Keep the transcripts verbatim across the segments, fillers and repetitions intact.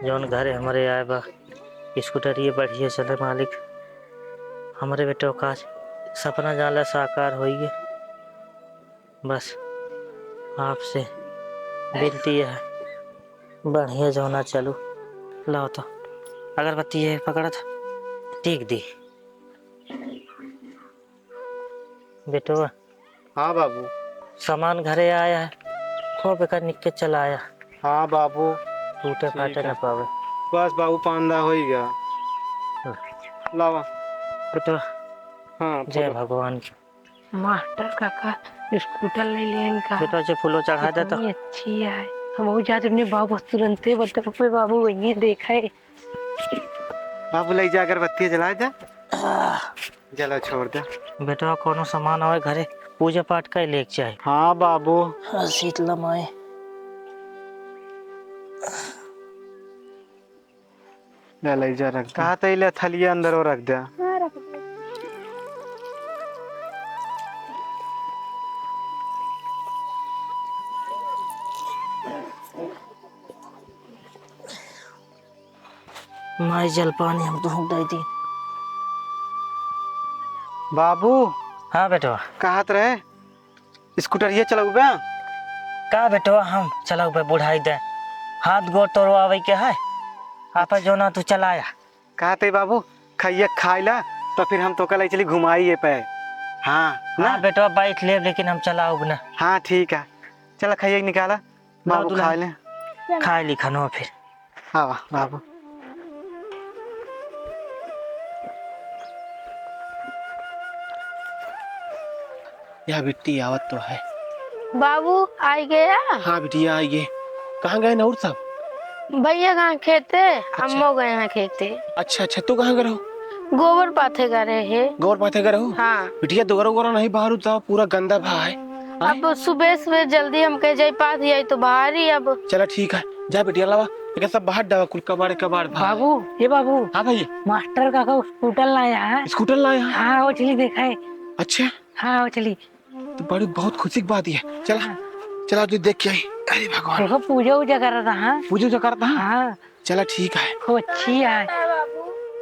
जौन घरे हमरे आए बा, स्कूटरिये बढ़िया चले मालिक। हमरे बेटवा का सपना जाला साकार होइए। बस आपसे विनती है, बढ़िया जौना चलू। लाओ तो अगरबत्ती है पकड़त, टीक दी। बेटवा। हाँ बाबू। सामान घरे आया है, खूब एकर निक के चलाया। हाँ बाबू। टूटे ठीक फाटे है। न पावे। बस बाबू, पांदा होई गया। हाँ। लावा। बेटवा। हाँ, जय बोलो। भगवान की। मास्टर काका स्कूटर ले लेन का। बेटवा, जे फूलो चढ़ा दे तो। कितनी अच्छी है। हम वो जाते अपने बाबू तुरंते बता पे बाबू वही देखा है। बाबू, ले जा, अगरबत्ती जलाए दे। जला छोड़ दे। बेटवा, कोनो सामान आवे घरे, पूजा पाठ का लेके जाए। हाँ बाबू। हाँ, शीतला माई। ले, ले जा, रख दे। कहा तो ले थलिया अंदर वो रख दे। हाँ, रख दे। माई जलपानी हम तुहूँ दे दी। बाबू। हाँ बेटवा। कहत रहे, स्कूटरिया चलउबे? का बेटवा, हम चलउबे बुढ़ाई दे, हाथ गोड़ तोड़वावे के है, आपा जो ना तू चलाया। कहते बाबू, खइया खाइला, तो फिर हम तोका ले चली घुमाई ये पे। हाँ, ना? हाँ बेटवा, बैठ लेब, लेकिन हम चलाउब ना। हाँ, ठीक है, चला खइया निकाला। लाओ बाबू दुल्हन। खा ले। खा ली खानो फिर। आवा बाबू। या बिट्टी आवत तो है। बाबू आई गया? हाँ बिटिया आई गए। कहाँ गए नौर साहब? भैया कहाँ खेते? अच्छा। अम्मो गए हैं खेते। अच्छा अच्छा, तू कहाँ गए रहो? गोबर पाथे गए रहे हैं। गोबर पाथे गए रहो? हाँ। बिटिया दोगरा उगरा नहीं बाहर उता पूरा गंदा भा है। आय? अब सुबह सुबह जल्दी हम कह जाई पास जाई तो बाहर ही अब। चला ठीक है, जा बिटिया लावा, एक सब बाहर डावा कुल कबाड़ कबाड़ भा। बाबू, ए बाबू। हाँ भैया। मास्टर काका स्कूटर लाया है। स्कूटर लाया है? हाँ, वो चली देखा है। अच्छा। हाँ, वो चली। तो बड़ी बहुत खुशी की बात है। चला, हाँ। चला तू देख के आई। अरे भगवान। देखो पूजा उजा कर रहा था, हाँ। पूजा उजा कर रहा था, हाँ। हाँ। चला ठीक है। खूब अच्छी है।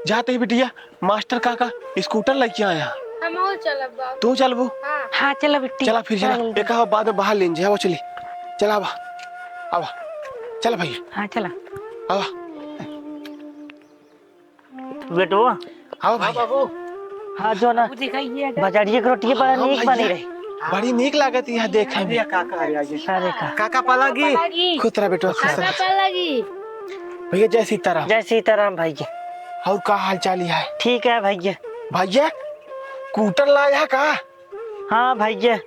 जाते ही बिटिया, मास्टर काका स्कूटर लेके आया। हम और चलब बाबू। तू चलबू? हाँ। हाँ, चला बिट्टी। चला फिर चला। चल। एक आवा बाद में बाहर लेन जाए, वो चली। चला आवा। आवा। चल भैया। हाँ, चला। आवा। बेटवा। हाँ भाई। हाँ बाबू। हाँ, जो ना बाबू दिखाइए अगर। बाजारिया के रोटी बड़ा हाँ नीक भैया। बनी रही। बड़ी नीक लागत है देखे में। भैया, काका आ गया जी। अरे का। काका पालागी। खुश रहा बेटवा, खुश रहा। काका पालागी। भैया जय सीताराम। जय सीताराम भैया। और का हाल चाल है? ठीक है भैया। भैया, कूटर लाया है का? हाँ भैया,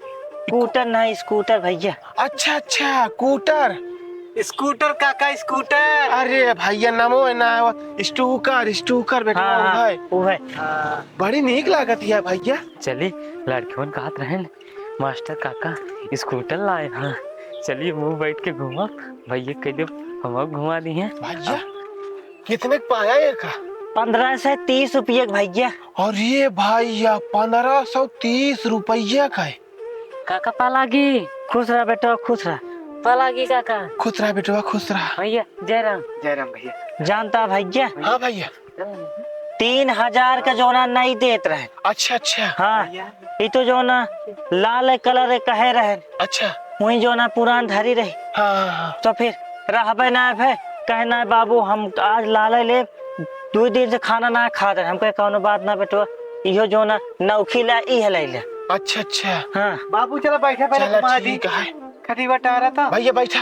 कूटर ना, स्कूटर भैया। अच्छा, अच्छा, कूटर। स्कूटर काका, स्कूटर। अरे भैया, नमो है ना, स्टूकर, स्टूकर बेटा, हाँ, वो हाँ, है। वो है। हाँ। बड़ी नीक लागत है भैया। चली, लड़कियों कहत रहन, मास्टर काका स्कूटर लाए हैं, चली मुँह बैठ के घूमा, भैया कह दे हम घुमा दी हैं। भैया, कितने का पाया ये का? पन्द्रह सौ तीस रुपये का भैया। अरे भैया, पन्द्रह सौ तीस रुपया का है। काका पालागी। खुश रहा बेटवा, खुश रहा। पालागी काका। खुश रहा बेटवा, खुश रहा। भैया, जय राम। जय राम भैया। जानता भैया? हाँ भैया। तीन हजार का जोना नहीं देत रहे। अच्छा, अच्छा। हाँ, भैया। ई तो जोना लाल कलर कहे रहे। अच्छा। वही जोना पुरान धरी रही। हाँ, हाँ, हाँ। तो फिर रहबे ना भे, कहे ना बाबू हम आज लाले ले, दो दिन से खाना ना खात रहे। हम कहे कौनो बात ना बेटवा, इहो जोना नौखी ला, इहे ले ले। अच्छा, अच्छा। हाँ। बाबू चला बैठा, पहले चला घुमा दी। ठीक है। खटिया टारा था। भैया बैठा,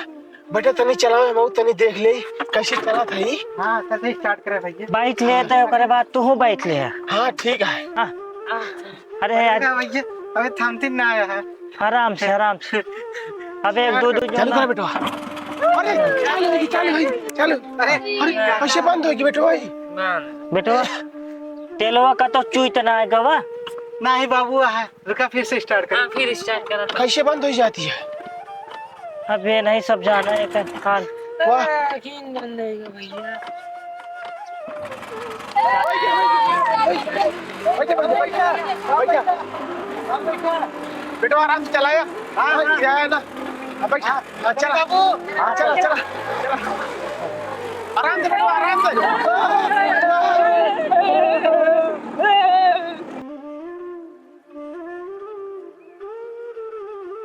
बेटा तनी चलाओ, हम तनी देख ले कैसे चला था ई। हाँ, कैसे start करे भैया? बैठ ले तो ओकरे बाद तू बैठ ले। हाँ, ठीक है। हाँ। अरे यार। अरे भैया, अबे थामती ना आया है। आराम से, आराम से। अबे एक दो, दो चालू जोना। कर बेटवा। अरे, चालू है, चालू है, चालू। अरे, अरे, कैसे बंद होगी बेटवा ई? बेटवा, तेलवा का तो चुइत ना है गवा। नहीं बाबू, है। रुका, फिर से start कर। हाँ, फिर start करा। कैसे बंद हो जाती है? अब ये नहीं सब जाना है, एक काल। वाह। बंद होगा भैया। बैठे, बैठे, बैठे, बैठे। बेटा, आराम से चलाया। हाँ, हाँ। गिराया ना। हाँ, बैठ। हाँ, चला। बाबू। हाँ, चला, चला, चला। आराम से बैठो, आराम से।